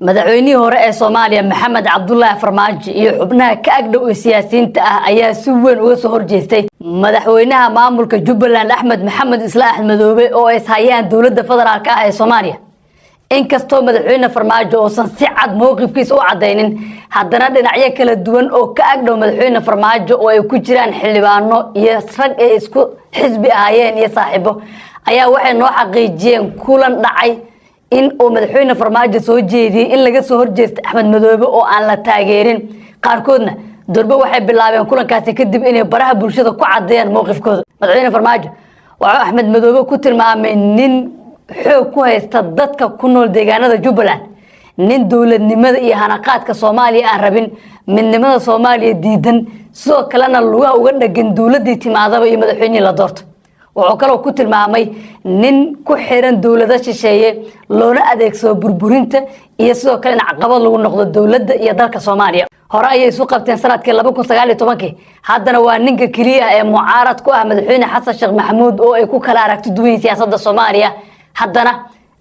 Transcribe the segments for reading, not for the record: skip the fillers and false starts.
Madaxweynihii hore ee Soomaaliya, Maxamed Cabdulaahi Farmaajo, iyo xubnaha ka agdhow ee siyaasiyiinta ah ayaa si weyn uga soo horjeestay madaxweynaha maamulka Jubbaland, Axmed Maxamed Isla Axmedoobe, oo ay ishayaan dowladda federaalka ah ee Soomaaliya. Inkastoo madaxweyne Farmaajo uusan si cad mowqifkiisa u cadaynin, haddana dhinacyo kala duwan oo ka agdhow madaxweyne Farmaajo, oo ay ku jiraan xildhibaano iyo rag ay isku xisbi ahaayeen iyo saaxiibo, ayaa waxay noo xaqiijiyeen kulan dhacay in uu madaxweyne Farmaajo soo jeediyey in laga soo horjeesto Axmed Madoobe oo aan la taageerin. Qaarkoodna durbe waxay bilaabeen kulankaasi kadib inay baraha bulshada ku cadeeyaan mowqifkooda. Madaxweyne Farmaajo waxuu Axmed Madoobe ku tilmaamay nin xoog ku haysta dadka ku nool deegaanada Jubbaland, nin dowladnimada iyo hanaqaadka Soomaaliya aan rabin, midnimada Soomaaliya diidan, sidoo kalena lugaha uga dhagan dowladii timaadaba iyo madaxweynihii la doorto. Wuxuu kaloo ku tilmaamay nin ku xiran dowlado shisheeye, loona adeegsado burburinta iyo sidoo kale in caqabad lagu noqdo dowladda iyo dalka Soomaaliya. Hore ayay isu qabteen sanadkii 2019-kii. Haddana waa ninka keliya ee mucaarad ku ah madaxweyne Xasan Sheekh Maxamuud oo ay ku kala aragti duwan yihiin siyaasadda Soomaaliya. Haddana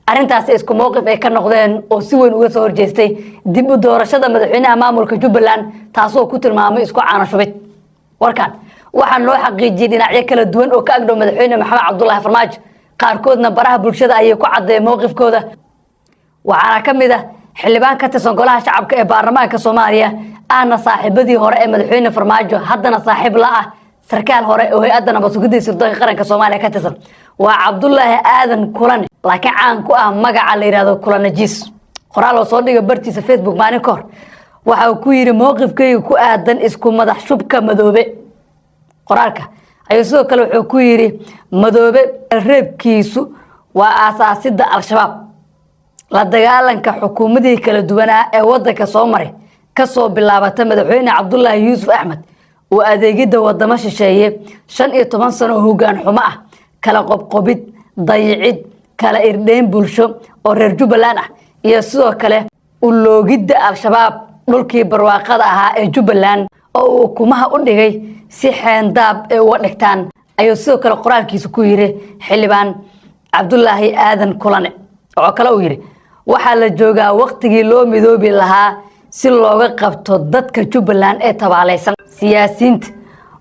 arrintaasi isku mowqif ay ka noqdeen oo si weyn uga soo horjeestay dib u doorashada madaxweynaha maamulka Jubbaland, taasoo ku tilmaamay isku caano shubid. Warkan waxaa noo xaqiijiyey dhinacyo kala duwan oo ka agdhow madaxweyne Maxamed Cabdulaahi Farmaajo. Qaarkoodna baraha bulshada ayay ku caddeeyeen mowqifkooda. Waxaana ka mid ah xildhibaan ka tirsan Golaha Shacabka ee baarlamaanka Soomaaliya, ahna saaxiibadii hore ee madaxweyne Farmaajo, haddana saaxiib la ah sarkaal hore oo hay-adda nabad sugidda sirdoonka qaranka Soomaaliya ka tirsan. Waa Cabdulaahi Aadan Kulane, laakiin caan ku ah magaca la yidhahdo Kulanajiis. Qoraal oo soo dhiga bartiisa Facebook maalin ka hor waxa uu ku yidhi: "Mowqifkayga ku aadan isku madax shubka Madoobe." Qoraalka ayuu sidoo kale wuxuu ku yidhi: "Madoobe reebkiisu waa aasaasidda Al-Shabaab, la dagaalanka xukuumadihii kala duwanaa ee wadanka soo maray, kasoo bilaabata madaxweyne Cabdulaahi Yuusuf Axmed, oo adeegidda wadamo shisheeye, 15 sano oo hoggaan xumo ah, kala qobqobid, dayicid, kala irdheyn bulsho oo reer Jubbaland ah, iyo sidoo kale uloogidda Al-Shabaab dhulkii barwaaqada ahaa ee Jubbaland oo uu ukumaha u dhigay si xeendaab ay uga dhigtaan," ayuu sidoo kale qoraalkiisa ku yiri xildhibaan Cabdulaahi Aadan Kulane. Oo kale uu yidhi: "Waxaa la joogaa waktigii loo midoobi lahaa si looga qabto dadka Jubbaland ee tabaalaysan. Siyaasiyiinta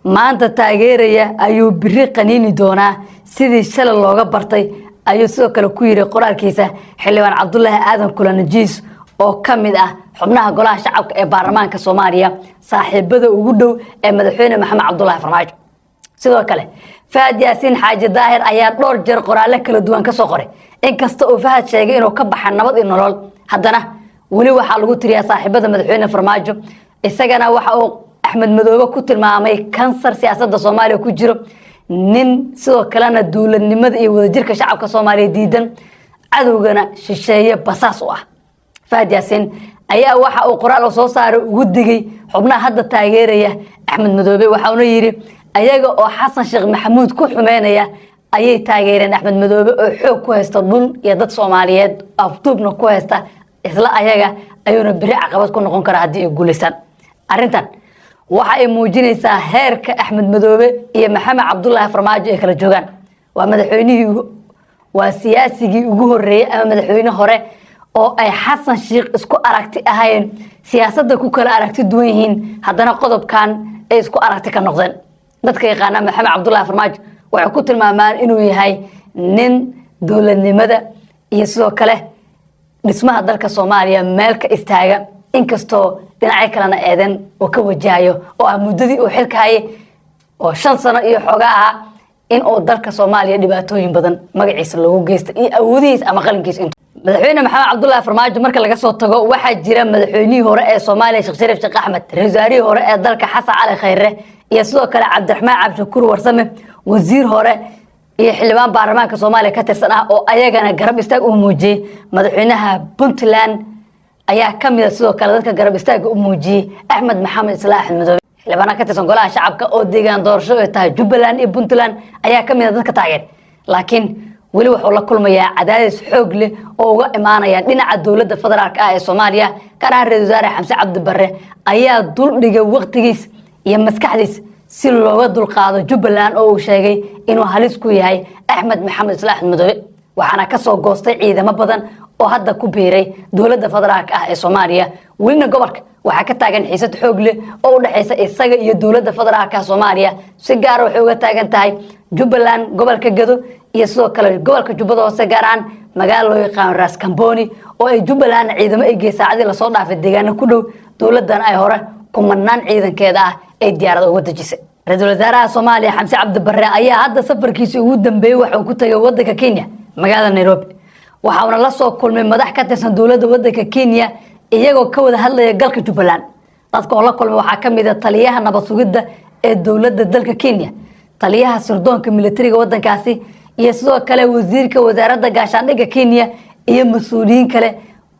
maanta taageeraya ayuu biri qaniini doonaa, sidii shalay looga bartay," ayuu sidoo kale ku yidhi qoraalkiisa xildhibaan Cabdulaahi Aadan Kulanajiis, oo ka mid ah xubnaha Golaha Shacabka ee baarlamaanka Soomaaliya, saaxiibada ugu dhow ee madaxweyne Maxamed Cabdulaahi Farmaajo. Sidoo kale Fahad Yaasiin Xaaji Daahir ayaa dhowr jeer qoraallo kala duwan ka soo qoray. Inkasta uu Fahad sheegay inuu ka baxa Nabad iyo Nolol, haddana weli waxaa lagu tiriyaa saaxiibada madaxweyne Farmaajo. Isagana waxa uu Axmed Madoobe ku tilmaamay kansar siyaasadda Soomaaliya ku jiro, nin sidoo kalena dowladnimada iyo wadajirka shacabka Soomaaliya diidan, cadowgana shisheeye basaas u ah. Fahad Yaasiin ayaa waxa uu qoraal oo soo saaray ugu digay xubnaha hadda taageeraya Axmed Madoobe. Waxauna yidhi: "Ayaga oo Xasan Sheekh Maxamuud ku xumeynaya ayay taageereen Axmed Madoobe oo xoog ku haysta dhul iyo dad Soomaaliyeed, afduubna ku haysta. Isla ayaga ayuuna beri caqabad ku noqon karaa haddii ay guulaystaan." Arrintan waxa ay muujinaysaa heerka Axmed Madoobe iyo Maxamed Cabdulaahi Farmaajo ay kala joogaan. Waa madaxweynihii, waa siyaasigii ugu horeeyey ama madaxweyne hore oo ay Xasan Sheikh isku aragti ahayn, siyaasadda ku kala aragti duwan yihiin, haddana qodobkan ay isku aragti ka noqdeen. Dadka yaqaana Maxamed Cabdulaahi Farmaajo waxay ku tilmaamaan inuu yahay nin dowladnimada iyo sidoo kale dhismaha dalka Soomaaliya meel ka istaaga, inkastoo dhinacyo kalena eedan oo ka wajahayo, oo ah muddadii uu xilka hayay oo 5 sano iyo xoogaa ahaa in uu dalka Soomaaliya dhibaatooyin badan magaciisa loogu geysta iyo awoodihiisa ama qalinkiisa. Intu madaxweyne Maxamed Cabdulaahi Farmaajo marka laga soo tago, waxaa jira madaxweynihii hore ee Soomaaliya, Sheekh Shariif Sheekh Axmed, ra-iisul wasaarihii hore ee dalka, Xasan Cali Khayre, iyo sidoo kale Cabdiraxmaan Cabdishakuur Warsame, wasiir hore iyo xildhibaan baarlamaanka Soomaaliya ka tirsan ah, oo ayagana garab istaag uu muujiyey. Madaxweynaha Puntland ayaa ka mid a sidoo kale dadka garab istaaga u muujiyey Axmed Maxamed Isla Axmed Madoobe. Xildhibaana ka tirsan Golaha Shacabka oo deegaan doorasho ay tahay Jubbaland iyo Puntland ayaa ka mid a dadka taageer, laakiin weli wuxuu la kulmayaa cadaadis xoog leh oo uga imaanaya dhinaca dowladda federaalka ah ee Soomaaliya. Gaar ahaan ra-isul wasaare Xamse Cabdi Barre ayaa duldhigay waqtigiis iyo maskaxdiis si looga dulqaado Jubbaland oo uu sheegay inuu halis ku yahay Axmed Maxamed Isla Axmed Madoobe. Waxaana kasoo goostay ciidamo badan. Oo hadda ku biiray dowladda federaalka ah ee Soomaaliya. Welina gobolka waxaa ka taagan xiisad xoog leh oo u dhexaysa isaga iyo dowladda federaalka Soomaaliya. Si gaara waxay uga taagan tahay Jubbaland, gobolka Gado iyo sidoo kale gobolka Jubbada Hoose, gaar ahaan magaalo loo yaqaano Raskamboni oo ay Jubbaland ciidamo ay gey saacadii lasoo dhaafay deegaano ku dhow, dowladdan ay hore kumanaan ciidankeeda ah ay diyaarada uga dejisay. Ra-iisul wasaaraha Soomaaliya Xamse Cabdi Barre ayaa hadda safarkiisii ugu dambeeyey waxauu ku tagay wadanka Kenya, magaalada Nairobi. Waxauna la soo kulmay madax ka tirsan dowladda wadanka Kenya, iyagoo ka wada hadlaya galka Jubbaland. Dadka oo la kulmay waxaa ka mid a taliyaha nabad sugidda ee dowladda dalka Kenya, taliyaha sirdoonka militariga wadankaasi iyo sidoo kale wasiirka wasaaradda gaashaandhigga Kenya iyo mas-uuliyiin kale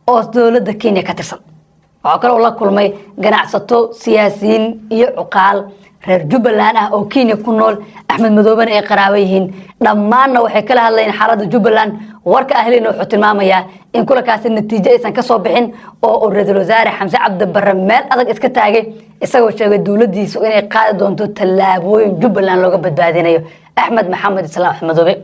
oo dowladda Kenya ka tirsan. Waxaa kale oo la kulmay ganacsato, siyaasiyiin iyo cuqaal reer Jubbaland ah oo Kenya ku nool, Axmed Madoobena ay qaraabo yihiin. Dhammaanna waxay kala hadlayeen xaaladda Jubbaland. Warka ahlina wuxuu tilmaamayaa in kulankaasi natiijo aysan ka soo bixin oo uu ra-iisul wasaare Xamse Cabdi Barre meel adag iska taagay, isagoo sheegay dowladdiisu inay qaadi doonto tallaabooyin Jubbaland looga badbaadinayo Axmed Maxamed Islaam Axmed Madoobe.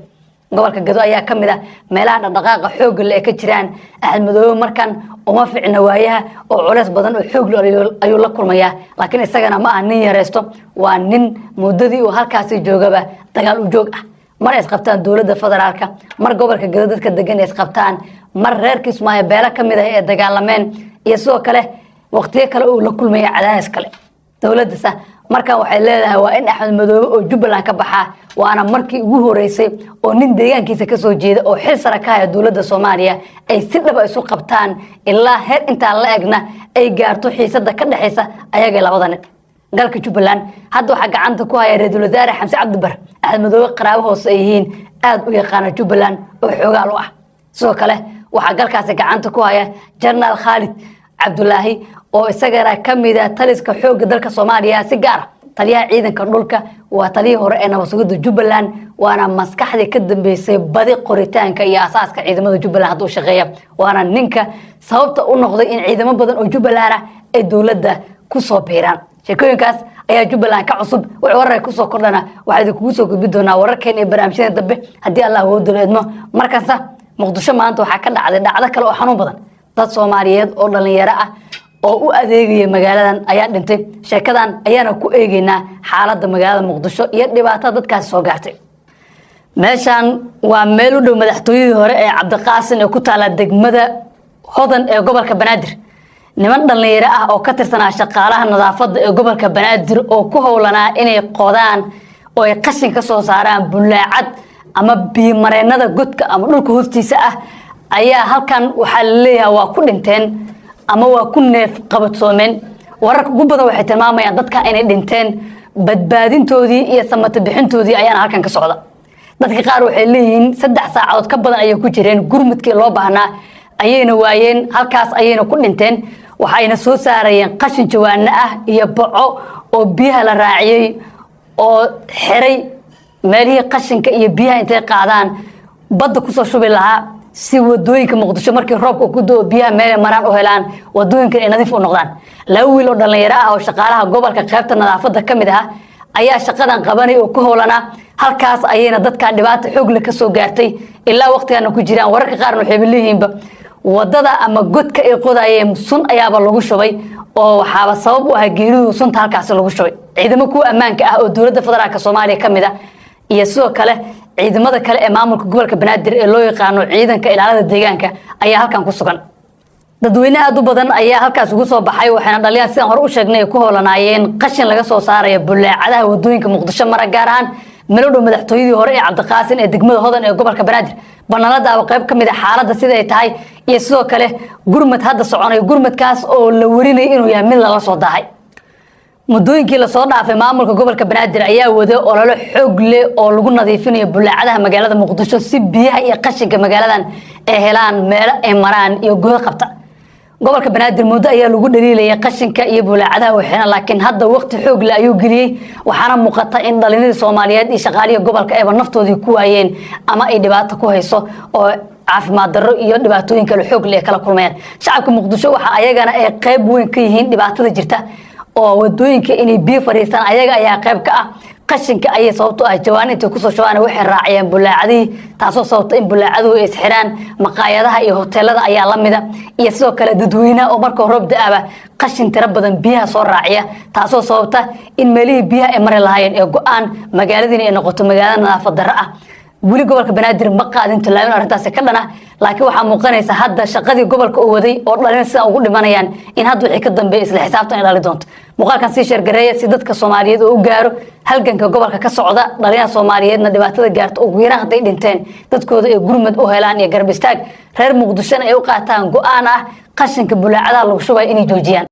Gobolka Gado ayaa ka mid ah meelaha dhaqdhaqaaqa xoogga le ay ka jiraan. Axmed Madoobe markan uma ficna waayaha oo culeys badan oo xoog le ayuu la kulmayaa, laakiin isagana ma aha nin yareysto. Waa nin muddadii uu halkaasi joogaba dagaal u joog ah. Mar ay isqabtaan dowladda federaalka, mar gobolka Gado dadka degan ay isqabtaan, mar reer Kismaayo beelo ka mid ah ee dagaalameen iyo sidoo kale waqtiyo kale uu la kulmaya cadaadis kale. Dowladasa markan waxay leedahay waa in Axmed Madoobe oo Jubbaland ka baxaa, waana markii ugu horeysay oo nin deegaankiisa kasoo jeeda oo xil sare ka haya dowladda Soomaaliya ay si dhaba isu qabtaan, ilaa heer intaan la egna ay gaarto xiisada ka dhexaysa ayaga labada nin. Galka Jubbaland hadda waxaa gacanta ku haya ra-iisul wasaare Xamse Cabdi Bar, Axmed Madoobe qaraabo hoose ay yihiin, aada u yaqaana Jubbaland oo xoogaal u ah. Sidoo kale waxaa galkaasi gacanta ku haya Jenaraal Khaalid Cabdulaahi oo isagana ka mid ah taliska xoogga dalka Soomaaliya, si gaar ah taliyaha ciidanka dhulka. Waa taliyihii hore ee nabad sugidda Jubbaland, waana maskaxdii ka dambeysay badi qoritaanka iyo asaaska ciidamada Jubbaland hadda u shaqeeya, waana ninka sababta u noqday in ciidamo badan oo Jubbaland ah ay dowladda ku soo biiraan. Sheekooyinkaas ayaa Jubbaland ka cusub. Wix warar kusoo kordhana waxaa idinkugu soo gudbi doonaa wararkeen iyo barnaamijyada dambe, haddii Allah awoodalo idmo. Markasta Muqdisho maanta waxaa ka dhacday dhacdo kale oo xanuun badan. Dad Soomaaliyeed oo dhalinyaro ah oo u adeegaya magaaladan ayaa dhintay. Sheekadan ayaana ku eegeynaa xaaladda magaalada Muqdisho iyo dhibaatada dadkaasi soo gaartay. Meeshan waa meel u dhow madaxtooyadii hore ee Cabdiqaasin ee ku taala degmada Hodan ee gobolka Banaadir. Niman dhalinyaro ah oo ka tirsanaa shaqaalaha nadaafadda ee gobolka Banaadir oo ku howlanaa inay qodaan oo ay qashin ka soo saaraan bulaacad ama biyomareennada godka ama dhulka hoostiisa ah ayaa halkan waxaa laleeyahay waa ku dhinteen ama waa ku neef qabadsoomeen. Wararka ugu badan waxay tilmaamayaan dadka inay dhinteen. Badbaadintoodii iyo samata bixintoodii ayaana halkan ka socda. Dadka qaar waxay leeyihiin 3 saacadood ka badan ayay ku jireen, gurmudkii loo baahnaa ayayna waayeen, halkaas ayayna ku dhinteen. Waxayna soo saarayeen qashin jawaano ah iyo baco oo biyaha la raaciyey oo xiray meelihii qashinka iyo biyaha intay qaadaan badda kusoo shubi lahaa, si wadooyinka Muqdisho markii roobka ku doo biyaha meelay maraan u helaan, wadooyinkan ay nadiif u noqdaan. Laba wiil oo dhalinyaro ah oo shaqaalaha gobolka qaybta nadaafadda ka mid ah ayaa shaqadan qabanay oo ku howlanaa. Halkaas ayayna dadkan dhibaata xoog leh ka soo gaartay, ilaa waqtigaana ku jiraan. Wararka qaarna waxayba leeyihiinba wadada ama godka ay qodayeen sun ayaaba lagu shubay, oo waxaaba sabab u ah geeridu sunta halkaasi lagu shubay. Ciidamo kuwa ammaanka ah oo dowladda federaalka Soomaaliya ka mid ah iyo sidoo kale ciidamada kale ee maamulka gobolka Banaadir ee loo yaqaano ciidanka ilaalada deegaanka ayaa halkan ku sugan. Dadweyne aada u badan ayaa halkaas ugu soo baxay, waxayna dhaliyaan sidaan hore u sheegnay ay ku howlanaayeen qashin laga soo saaraya bullaacadaha wadooyinka Muqdisho mara, gaar ahaan melo dhow madaxtooyadii hore ee Cabdiqaasin ee degmada Hodan ee gobolka Banaadir. Banaladaaba qayb ka mid a xaaladda sida ay tahay iyo sidoo kale gurmad hadda soconayo, gurmadkaas oo la warinaya inuu yahay mid lala soo daahay. Muddooyinkii lasoo dhaafay maamulka gobolka Banaadir ayaa waday ololo xoog leh oo lagu nadiifinayo bullaacadaha magaalada Muqdisho, si biyaha iyo qashinka magaaladan ay helaan meelo ay maraan iyo godo qabta. Gobolka Banaadir muddo ayaa lagu dhaliilayay qashinka iyo bulaacadaha waxeena, laakiin hadda waqti xoog leh ayuu geliyey, waxaana muuqata in dhalinadii Soomaaliyeed iyo shaqaalihii gobolka ayba naftoodii ku waayeen ama ay dhibaato ku hayso oo caafimaad darro iyo dhibaatooyin kale xoog leh ay kala kulmayaan. Shacabka Muqdisho waxa ayagana ay qayb weyn ka yihiin dhibaatada jirta, oo wadooyinka inay biyo fadhiistaan ayaga ayaa qayb ka ah. Qashinka ayay sababto ah jawaan intay kusoo shubaan waxay raaciyaan bulaacadihii, taasoo sababta in bulaacaduhu ay isxiraan. Maqaayadaha iyo hoteelada ayaa la mida, iyo sidoo kale dadweynaha oo marka roob da-aba qashin tiro badan biyaha soo raaciya, taasoo sababta in meelihii biyaha ay mari lahaayeen ee go-aan, magaaladiina ay noqoto magaalo nadaafad darro ah. Weli gobolka Banaadir ma qaadin tallaabin arrintaasi ka dhan ah, laakiin waxaa muuqanaysa hadda shaqadii gobolka uu waday oo dhalin sidaan ugu dhimanayaan in hadda wixii ka dambeeya isla xisaabtan ay dhali doonto. Muuqaalkan sii share gareeya si dadka Soomaaliyeed oo u gaaro halganka gobolka ka socda. Dhalinyada Soomaaliyeedna dhibaatada gaarta, ugu yaraan hadday dhinteen dadkooda ay gurmad u helaan iyo garab istaag. Reer Muqdishona ay u qaataan go-aan ah qashinka bulaacadaha lagu shubaya inay joojiyaan.